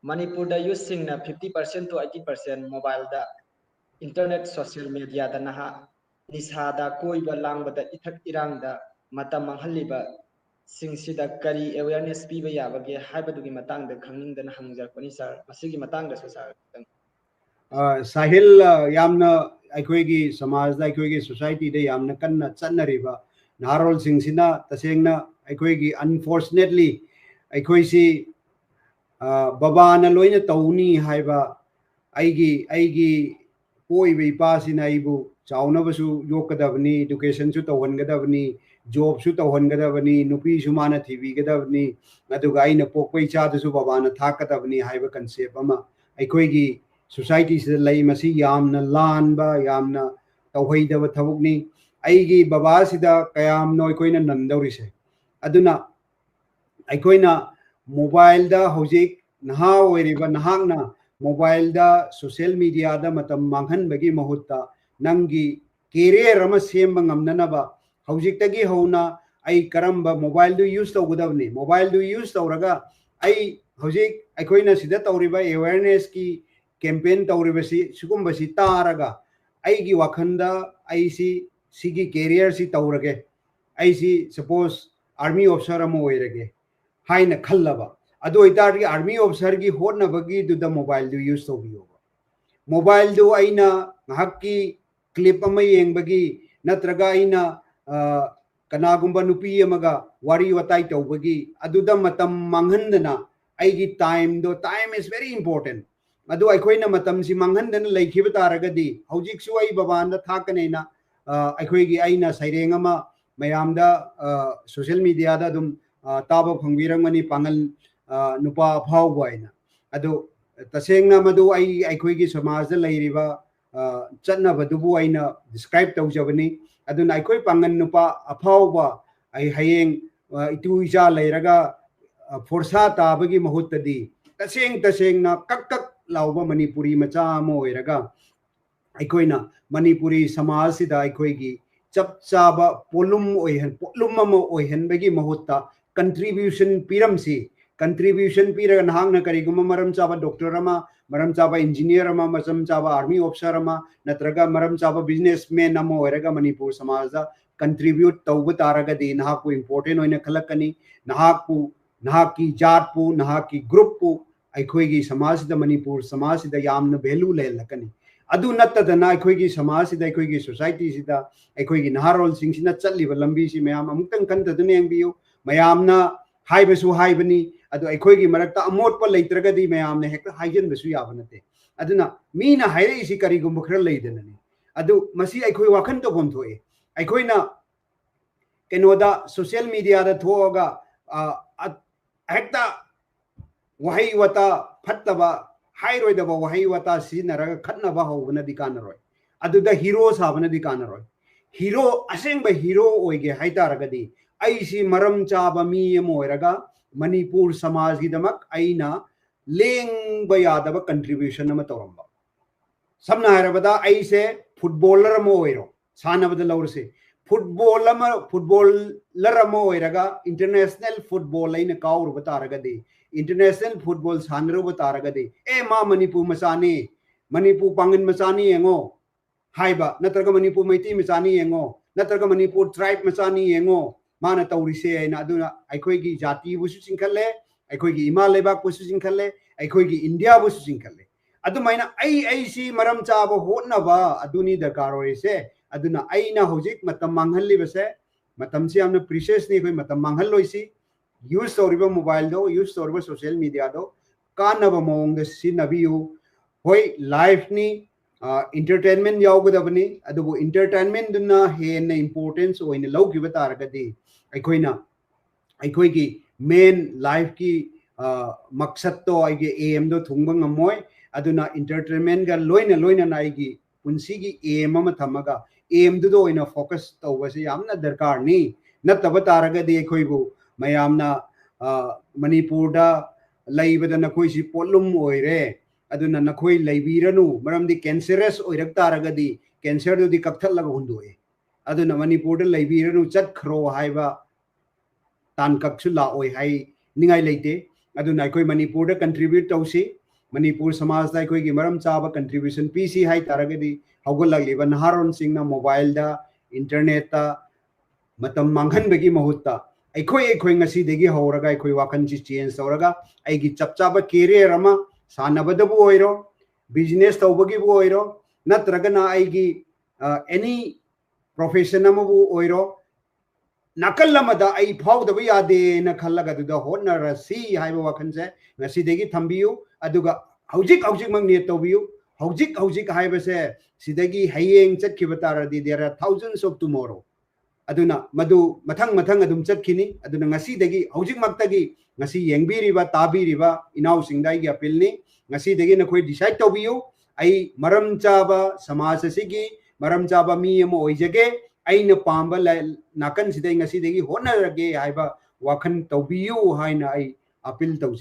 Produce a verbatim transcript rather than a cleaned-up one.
ꯃꯅꯤꯄꯨꯔꯗ ꯌꯨꯠꯁꯤꯡꯅ fifty percent to eighty percent ꯃꯣꯕꯥꯏꯜꯗ, internet, social ꯃꯦꯗꯤꯌꯥꯗ ꯅꯍꯥ ꯅꯤꯁꯥꯗ, ꯀꯣꯏꯕ ꯂꯥꯡꯕꯗ, ꯏꯊꯛ ꯏꯔꯥꯡꯗ ꯃꯇꯝ ꯃꯥꯡꯍꯜꯂꯤꯕꯁꯤꯡꯁꯤꯗ ꯀꯔꯤ ꯑꯦꯋꯦꯌꯔꯅꯦꯁ ꯄꯤꯕ ꯌꯥꯕꯒꯦ ꯍꯥꯏꯕꯗꯨꯒꯤ ꯃꯇꯥꯡꯗ ꯈꯪꯅꯤꯡꯗꯅ ꯍꯪꯖꯔꯛꯄꯅꯤ ꯁꯥꯔ꯫ ꯃꯁꯤꯒꯤ ꯃꯇꯥꯡꯗꯁꯨ ꯁꯥꯔ ꯈꯤꯇꯪ꯫ ꯑ, ꯁꯥꯍꯤꯜ, ꯑ, ꯌꯥꯝꯅ ꯑꯩꯈꯣꯏꯒꯤ ꯁꯃꯥꯖꯗ, ꯑꯩꯈꯣꯏꯒꯤ ꯁꯣꯁꯥꯏꯇꯤꯗ ꯌꯥꯝꯅ ꯀꯟꯅ ꯆꯠꯅꯔꯤꯕ ꯅꯍꯥꯔꯣꯜꯁꯤꯡꯁꯤꯅ ꯇꯁꯦꯡꯅ ꯑꯩꯈꯣꯏꯒꯤ, unfortunately, ꯑꯩꯈꯣꯏꯁꯤ, ꯑ, ꯕꯕꯥꯅ ꯂꯣꯏꯅ ꯇꯧꯅꯤ ꯍꯥꯏꯕ, ꯑꯩꯒꯤ, ꯑꯩꯒꯤ ꯄꯣꯛꯏꯕ ꯏꯄꯥꯁꯤꯅ ꯑꯩꯕꯨ ꯆꯥꯎꯅꯕꯁꯨ ꯌꯣꯛꯀꯗꯕꯅꯤ, educationꯁꯨ ꯇꯧꯍꯟꯒꯗꯕꯅꯤ, jobꯁꯨ ꯇꯧꯍꯟꯒꯗꯕꯅꯤ, ꯅꯨꯄꯤꯁꯨ ꯃꯥꯅ ꯊꯤꯕꯤꯒꯗꯕꯅꯤ, ꯑꯗꯨꯒ ꯑꯩꯅ ꯄꯣꯛꯄ ꯏꯆꯥꯗꯨꯁꯨ ꯕꯕꯥꯅ ꯊꯥꯛꯀꯗꯕꯅꯤ ꯍꯥꯏꯕ concept ꯑꯃ ꯑꯩꯈꯣꯏꯒꯤ ꯁꯣꯁꯥꯏꯇꯤꯁꯤꯗ ꯂꯩ꯫ ꯃꯁꯤ ꯌꯥꯝꯅ ꯂꯥꯟꯕ, ꯌꯥꯝꯅ ꯇꯧꯍꯩꯗꯕ ꯊꯕꯛꯅꯤ꯫ ꯑꯩꯒꯤ ꯕꯕꯥꯁꯤꯗ ꯀꯌꯥꯝꯅꯣ ꯑꯩꯈꯣꯏꯅ ꯅꯟꯗꯧꯔꯤꯁꯦ꯫ ꯑꯗꯨꯅ ꯑꯩꯈꯣꯏꯅ ꯃꯣꯕꯥꯏꯜꯗ ꯍꯧꯖꯤꯛ ꯅꯍꯥ ꯑꯣꯏꯔꯤꯕ ꯅꯍꯥꯛꯅ ꯃꯣꯕꯥꯏꯜꯗ, ꯁꯣꯁꯤꯌꯦꯜ ꯃꯦꯗꯤꯌꯥꯗ ꯃꯇꯝ ꯃꯥꯡꯍꯟꯕꯒꯤ ꯃꯍꯨꯠꯇ ꯅꯪꯒꯤ career ꯑꯃ ꯁꯦꯝꯕ ꯉꯝꯅꯅꯕ ꯍꯧꯖꯤꯛꯇꯒꯤ ꯍꯧꯅ ꯑꯩ ꯀꯔꯝꯕ ꯃꯣꯕꯥꯏꯜꯗꯨ use ꯇꯧꯒꯗꯕꯅꯤ, ꯃꯣꯕꯥꯏꯜꯗꯨ use ꯇꯧꯔꯒ ꯑꯩ ꯍꯧꯖꯤꯛ ꯑꯩꯈꯣꯏꯅ ꯁꯤꯗ ꯇꯧꯔꯤꯕ awarenessꯀꯤ campaign ꯇꯧꯔꯤꯕꯁꯤ, ꯁꯤꯒꯨꯝꯕꯁꯤ ꯇꯥꯔꯒ ꯑꯩꯒꯤ ꯋꯥꯈꯜꯗ ꯑꯩꯁꯤ ꯁꯤꯒꯤ careerꯁꯤ ꯇꯧꯔꯒꯦ, ꯑꯩꯁꯤ suppose army officer ꯑꯃ ꯑꯣꯏꯔꯒꯦ ꯍꯥꯏꯅ ꯈꯜꯂꯕ, ꯑꯗꯨ ꯑꯣꯏꯇꯥꯔꯗꯤ army officerꯒꯤ ꯍꯣꯠꯅꯕꯒꯤꯗꯨꯗ ꯃꯣꯕꯥꯏꯜꯗꯨ use ꯇꯧꯕꯤꯌꯣꯕ꯫ ꯃꯣꯕꯥꯏꯜꯗꯨ ꯑꯩꯅ ꯉꯥꯏꯍꯥꯛꯀꯤ clip ꯑꯃ ꯌꯦꯡꯕꯒꯤ, ꯅꯠꯇ꯭ꯔꯒ ꯑꯩꯅ, ꯑ, ꯀꯅꯥꯒꯨꯝꯕ ꯅꯨꯄꯤ ꯑꯃꯒ ꯋꯥꯔꯤ ꯋꯥꯇꯥꯏ ꯇꯧꯕꯒꯤ, ꯑꯗꯨꯗ ꯃꯇꯝ ꯃꯥꯡꯍꯟꯗꯅ ꯑꯩꯒꯤ timeꯗꯣ, time is very important꯫ ꯑꯗꯨ ꯑꯩꯈꯣꯏꯅ ꯃꯇꯝꯁꯤ ꯃꯥꯡꯍꯟꯗꯅ ꯂꯩꯈꯤꯕ ꯇꯥꯔꯒꯗꯤ, ꯍꯧꯖꯤꯛꯁꯨ ꯑꯩ ꯕꯕꯥꯅ ꯊꯥꯛꯀꯅꯦꯅ, ꯑ, ꯑꯩꯈꯣꯏꯒꯤ, ꯑꯩꯅ ꯁꯩꯔꯦꯡ ꯑꯃ ꯃꯌꯥꯝꯗ, ꯑ, social mediaꯗ ꯑꯗꯨꯝ, ꯑ, ꯇꯥꯕ ꯐꯪꯕꯤꯔꯝꯒꯅꯤ, ꯄꯥꯡꯒꯜ, ꯑ, ꯅꯨꯄꯥ ꯑꯐꯥꯎꯕ ꯍꯥꯏꯅ꯫ ꯑꯗꯨ ꯇꯁꯦꯡꯅ ꯃꯗꯨ ꯑꯩ, ꯑꯩꯈꯣꯏꯒꯤ ꯁꯃꯥꯖꯗ ꯂꯩꯔꯤꯕ, ꯑ, ꯆꯠꯅꯕꯗꯨꯕꯨ ꯑꯩꯅ describe ꯇꯧꯖꯕꯅꯤ꯫ ꯑꯗꯨꯅ ꯑꯩꯈꯣꯏ ꯄꯥꯡꯒꯜ ꯅꯨꯄꯥ ꯑꯐꯥꯎꯕ, ꯑꯩ ꯍꯌꯦꯡ, ꯑ, ꯏꯇꯨ ꯏꯆꯥ ꯂꯩꯔꯒ, ꯑ, ꯐꯣꯔꯁꯥ ꯇꯥꯕꯒꯤ ꯃꯍꯨꯠꯇꯗꯤ ꯇꯁꯦꯡ ꯇꯁꯦꯡꯅ ꯀꯛ ꯀꯛ ꯂꯥꯎꯕ ꯃꯅꯤꯄꯨꯔꯤ ꯃꯆꯥ ꯑꯃ ꯑꯣꯏꯔꯒ ꯑꯩꯈꯣꯏꯅ ꯃꯅꯤꯄꯨꯔꯤ ꯁꯃꯥꯖꯁꯤꯗ ꯑꯩꯈꯣꯏꯒꯤ ꯆꯞ ꯆꯥꯕ ꯄꯣꯠꯂꯨꯝ ꯑꯣꯏꯍꯟ-, ꯄꯣꯠꯂꯨꯝ ꯑꯃ ꯑꯣꯏꯍꯟꯕꯒꯤ ꯃꯍꯨꯠꯇ contribution ꯄꯤꯔꯝꯁꯤ, contribution ꯄꯤꯔꯒ ꯅꯍꯥꯛꯅ ꯀꯔꯤꯒꯨꯝꯕ ꯃꯔꯝ ꯆꯥꯕ doctor ꯑꯃ, ꯃꯔꯝ ꯆꯥꯕ engineer ꯑꯃ, ꯃꯔꯝ ꯆꯥꯕ army officer ꯑꯃ, ꯅꯠꯇ꯭ꯔꯒ ꯃꯔꯝ ꯆꯥꯕ businessman ꯑꯃ ꯑꯣꯏꯔꯒ ꯃꯅꯤꯄꯨꯔ ꯁꯃꯥꯖꯗ contribute ꯇꯧꯕ ꯇꯥꯔꯒꯗꯤ ꯅꯍꯥꯛꯄꯨ important ꯑꯣꯏꯅ ꯈꯜꯂꯛꯀꯅꯤ꯫ ꯅꯍꯥꯛꯄꯨ, ꯅꯍꯥꯛꯀꯤ ꯖꯥꯠꯄꯨ, ꯅꯍꯥꯛꯀꯤ groupꯄꯨ ꯑꯩꯈꯣꯏꯒꯤ ꯁꯃꯥꯖꯁꯤꯗ, ꯃꯅꯤꯄꯨꯔ ꯁꯃꯥꯖꯁꯤꯗ ꯌꯥꯝꯅ value ꯂꯩꯍꯜꯂꯛꯀꯅꯤ꯫ ꯑꯗꯨ ꯅꯠꯇꯗꯅ ꯑꯩꯈꯣꯏꯒꯤ ꯁꯃꯥꯖꯁꯤꯗ, ꯑꯩꯈꯣꯏꯒꯤ societyꯁꯤꯗ, ꯑꯩꯈꯣꯏꯒꯤ ꯅꯍꯥꯔꯣꯜꯁꯤꯡꯁꯤꯅ ꯆꯠꯂꯤꯕ ꯂꯝꯕꯤꯁꯤ ꯃꯌꯥꯝ ꯑꯃꯨꯛꯇꯪ ꯈꯟꯊꯗꯨꯅ ꯌꯦꯡꯕꯤꯌꯨ꯫ ꯃꯌꯥꯝꯅ ꯍꯥꯏꯕꯁꯨ ꯍꯥꯏꯕꯅꯤ, ꯑꯗꯣ ꯑꯩꯈꯣꯏꯒꯤ ꯃꯔꯛꯇ ꯑꯃꯣꯠꯄ ꯂꯩꯇ꯭ꯔꯒꯗꯤ ꯃꯌꯥꯝꯅ ꯍꯦꯛꯇ ꯍꯥꯏꯖꯤꯟꯕꯁꯨ ꯌꯥꯕ ꯅꯠꯇꯦ꯫ ꯑꯗꯨꯅ ꯃꯤꯅ ꯍꯥꯏꯔꯛꯏꯁꯤ ꯀꯔꯤꯒꯨꯝꯕ ꯈꯔ ꯂꯩꯗꯅꯅꯤ꯫ ꯑꯗꯨ ꯃꯁꯤ ꯑꯩꯈꯣꯏ ꯋꯥꯈꯜ ꯇꯧꯐꯝ ꯊꯣꯛꯏ꯫ ꯑꯩꯈꯣꯏꯅ ꯀꯩꯅꯣꯗ social mediaꯗ ꯊꯣꯛꯑꯒ, ꯑ, ꯑ, ꯍꯦꯛꯇ ꯋꯥꯍꯩ ꯋꯥꯇꯥ ꯐꯠꯇꯕ, ꯍꯥꯏꯔꯣꯏꯗꯕ ꯋꯥꯍꯩ ꯋꯥꯇꯥ ꯁꯤꯖꯤꯟꯅꯔꯒ ꯈꯠꯅꯕ ꯍꯧꯕꯅꯗꯤ ꯀꯥꯟꯅꯔꯣꯏ꯫ ꯑꯗꯨꯗ hero ꯁꯥꯕꯅꯗꯤ ꯀꯥꯟꯅꯔꯣꯏ꯫ Hero, ꯑꯁꯦꯡꯕ hero ꯑꯣꯏꯒꯦ ꯍꯥꯏꯇꯥꯔꯒꯗꯤ ꯑꯩꯁꯤ ꯃꯔꯝ ꯆꯥꯕ ꯃꯤ ꯑꯃ ꯑꯣꯏꯔꯒ ꯃꯅꯤꯄꯨꯔ ꯁꯃꯥꯖꯒꯤꯗꯃꯛ ꯑꯩꯅ ꯂꯦꯡꯕ ꯌꯥꯗꯕ contribution ꯑꯃ ꯇꯧꯔꯝꯕ꯫ ꯁꯝꯅ ꯍꯥꯏꯔꯕꯗ ꯑꯩꯁꯦ footballer ꯑꯃ ꯑꯣꯏꯔꯣ, ꯁꯥꯟꯅꯕꯗ ꯂꯧꯔꯁꯤ꯫ Football ꯑꯃ, footballer ꯑꯃ ꯑꯣꯏꯔꯒ international football ꯑꯩꯅ ꯀꯥꯎꯔꯨꯕ ꯇꯥꯔꯒꯗꯤ, international football ꯁꯥꯟꯅꯔꯨꯕ ꯇꯥꯔꯒꯗꯤ, ꯑꯦ, ꯃꯥ ꯃꯅꯤꯄꯨꯔ ꯃꯆꯥꯅꯤ, ꯃꯅꯤꯄꯨꯔ ꯄꯥꯡꯒꯟ ꯃꯆꯥꯅꯤ ꯌꯦꯡꯉꯣ ꯍꯥꯏꯕ, ꯅꯠꯇ꯭ꯔꯒ ꯃꯅꯤꯄꯨꯔ ꯃꯩꯇꯩ ꯃꯆꯥꯅꯤ ꯌꯦꯡꯉꯣ, ꯅꯠꯇ꯭ꯔꯒ ꯃꯅꯤꯄꯨꯔ tribe ꯃꯆꯥꯅꯤ ꯌꯦꯡꯉꯣ ꯃꯥꯅ ꯇꯧꯔꯤꯁꯦ ꯍꯥꯏꯅ꯫ ꯑꯗꯨꯅ ꯑꯩꯈꯣꯏꯒꯤ ꯖꯥꯇꯤꯕꯨꯁꯨ ꯆꯤꯡꯈꯠꯂꯦ, ꯑꯩꯈꯣꯏꯒꯤ ꯏꯃꯥ ꯂꯩꯕꯥꯛꯄꯨꯁꯨ ꯆꯤꯡꯈꯠꯂꯦ, ꯑꯩꯈꯣꯏꯒꯤ ꯏꯟꯗꯤꯌꯥꯕꯨꯁꯨ ꯆꯤꯡꯈꯠꯂꯦ꯫ ꯑꯗꯨꯃꯥꯏꯅ ꯑꯩ, ꯑꯩꯁꯤ ꯃꯔꯝ ꯆꯥꯕ ꯍꯣꯠꯅꯕ ꯑꯗꯨꯅꯤ ꯗꯔꯀꯥꯔ ꯑꯣꯏꯔꯤꯁꯦ꯫ ꯑꯗꯨꯅ ꯑꯩꯅ ꯍꯧꯖꯤꯛ ꯃꯇꯝ ꯃꯥꯡꯍꯜꯂꯤꯕꯁꯦ, ꯃꯇꯝꯁꯤ ꯌꯥꯝꯅ preciousꯅꯤ, ꯑꯩꯈꯣꯏ ꯃꯇꯝ ꯃꯥꯡꯍꯜꯂꯣꯏꯁꯤ꯫ Use ꯇꯧꯔꯤꯕ mobileꯗꯣ, use ꯇꯧꯔꯤꯕ social mediaꯗꯣ ꯀꯥꯟꯅꯕ ꯃꯑꯣꯡꯗ ꯁꯤꯖꯤꯟꯅꯕꯤꯌꯨ꯫ ꯍꯣꯏ, lifeꯅꯤ, ꯑ, entertainment ꯌꯥꯎꯒꯗꯕꯅꯤ, ꯑꯗꯨꯕꯨ entertainmentꯗꯨꯅ ꯍꯦꯟꯅ importance ꯑꯣꯏꯅ ꯂꯧꯈꯤꯕ ꯇꯥꯔꯒꯗꯤ ꯑꯩꯈꯣꯏꯅ ꯑꯩꯈꯣꯏꯒꯤ main lifeꯀꯤ, ꯑ, ꯃꯛꯁꯠꯇꯣ, ꯑꯩꯒꯤ aimꯗꯣ ꯊꯨꯡꯕ ꯉꯝꯃꯣꯏ꯫ ꯑꯗꯨꯅ entertainmentꯒ ꯂꯣꯏꯅ ꯂꯣꯏꯅꯅ ꯑꯩꯒꯤ ꯄꯨꯟꯁꯤꯒꯤ aim ꯑꯃ ꯊꯝꯃꯒ aimꯗꯨꯗ ꯑꯣꯏꯅ focus ꯇꯧꯕꯁꯦ ꯌꯥꯝꯅ ꯗꯔꯀꯥꯔꯅꯤ꯫ ꯅꯠꯇꯕ ꯇꯥꯔꯒꯗꯤ ꯑꯩꯈꯣꯏꯕꯨ ꯃꯌꯥꯝꯅ, ꯑ, ꯃꯅꯤꯄꯨꯔꯗ ꯂꯩꯕꯗ ꯅꯈꯣꯏꯁꯤ ꯄꯣꯠꯂꯨꯝ ꯑꯣꯏꯔꯦ, ꯑꯗꯨꯅ ꯅꯈꯣꯏ ꯂꯩꯕꯤꯔꯅꯨ, ꯃꯔꯝꯗꯤ cancerous ꯑꯣꯏꯔꯛ ꯇꯥꯔꯒꯗꯤ cancerꯗꯨꯗꯤ ꯀꯛꯊꯠꯂꯒ ꯍꯨꯟꯗꯣꯛꯑꯦ꯫ ꯑꯗꯨꯅ ꯃꯅꯤꯄꯨꯔꯗ ꯂꯩꯕꯤꯔꯅꯨ, ꯆꯠꯈ꯭ꯔꯣ ꯍꯥꯏꯕ ꯇꯥꯟꯀꯛꯁꯨ ꯂꯥꯛꯑꯣꯏ ꯍꯥꯏꯅꯤꯡꯉꯥꯏ ꯂꯩꯇꯦ꯫ ꯑꯗꯨꯅ ꯑꯩꯈꯣꯏ ꯃꯅꯤꯄꯨꯔꯗ contribute ꯇꯧꯁꯤ꯫ ꯃꯅꯤꯄꯨꯔ ꯁꯃꯥꯖꯇ ꯑꯩꯈꯣꯏꯒꯤ ꯃꯔꯝ ꯆꯥꯕ contribution ꯄꯤꯁꯤ ꯍꯥꯏ ꯇꯥꯔꯒꯗꯤ, ꯍꯧꯒꯠꯂꯛꯂꯤꯕ ꯅꯍꯥꯔꯣꯟꯁꯤꯡꯅ mobileꯗ, internetꯇ ꯃꯇꯝ ꯃꯥꯡꯍꯟꯕꯒꯤ ꯃꯍꯨꯠꯇ, ꯑꯩꯈꯣꯏ ꯑꯩꯈꯣꯏ ꯉꯁꯤꯗꯒꯤ ꯍꯧꯔꯒ ꯑꯩꯈꯣꯏ ꯋꯥꯈꯜꯁꯤ change ꯇꯧꯔꯒ, ꯑꯩꯒꯤ ꯆꯞ ꯆꯥꯕ career ꯑꯃ, ꯁꯥꯟꯅꯕꯗꯕꯨ ꯑꯣꯏꯔꯣ, business ꯇꯧꯕꯒꯤꯕꯨ ꯑꯣꯏꯔꯣ, ꯅꯠꯇ꯭ꯔꯒꯅ ꯑꯩꯒꯤ, ꯑ, any profession ꯑꯃꯕꯨ ꯑꯣꯏꯔꯣ, ꯅꯥꯀꯜ ꯑꯃꯗ ꯑꯩ ꯐꯥꯎꯗꯕ ꯌꯥꯗꯦꯅ ꯈꯜꯂꯒ ꯑꯗꯨꯗ ꯍꯣꯠꯅꯔꯁꯤ ꯍꯥꯏꯕ ꯋꯥꯈꯜꯁꯦ ꯉꯁꯤꯗꯒꯤ ꯊꯝꯕꯤꯌꯨ꯫ ꯑꯗꯨꯒ ꯍꯧꯖꯤꯛ ꯍꯧꯖꯤꯛꯃꯛ ꯅꯦꯠ ꯇꯧꯕꯤꯌꯨ꯫ ꯍꯧꯖꯤꯛ ꯍꯧꯖꯤꯛ ꯍꯥꯏꯕꯁꯦ ꯁꯤꯗꯒꯤ ꯍꯌꯦꯡ ꯆꯠꯈꯤꯕ ꯇꯥꯔꯗꯤ, there are thousands of tomorrow꯫ ꯑꯗꯨꯅ ꯃꯗꯨ ꯃꯊꯪ ꯃꯊꯪ ꯑꯗꯨꯝ ꯆꯠꯈꯤꯅꯤ꯫ ꯑꯗꯨꯅ ꯉꯁꯤꯗꯒꯤ, ꯍꯧꯖꯤꯛꯃꯛꯇꯒꯤ, ꯉꯁꯤ ꯌꯦꯡꯕꯤꯔꯤꯕ, ꯇꯥꯕꯤꯔꯤꯕ ꯏꯅꯥꯎꯁꯤꯡꯗ ꯑꯩꯒꯤ appealꯅꯤ, ꯉꯁꯤꯗꯒꯤ ꯅꯈꯣꯏ decide ꯇꯧꯕꯤꯌꯨ꯫ ꯑꯩ ꯃꯔꯝ ꯆꯥꯕ ꯁꯃꯥꯖ ꯑꯁꯤꯒꯤ ꯃꯔꯝ ꯆꯥꯕ ꯃꯤ ꯑꯃ ꯑꯣꯏꯖꯒꯦ, ꯑꯩꯅ ꯄꯥꯝꯕ ꯂꯥꯏ-, ꯅꯥꯀꯟꯁꯤꯗ ꯑꯩ ꯉꯁꯤꯗꯒꯤ ꯍꯣꯠꯅꯔꯒꯦ ꯍꯥꯏꯕ ꯋꯥꯈꯜ ꯇꯧꯕꯤꯌꯨ ꯍꯥꯏꯅ ꯑꯩ appeal ꯇꯧꯖꯩ꯫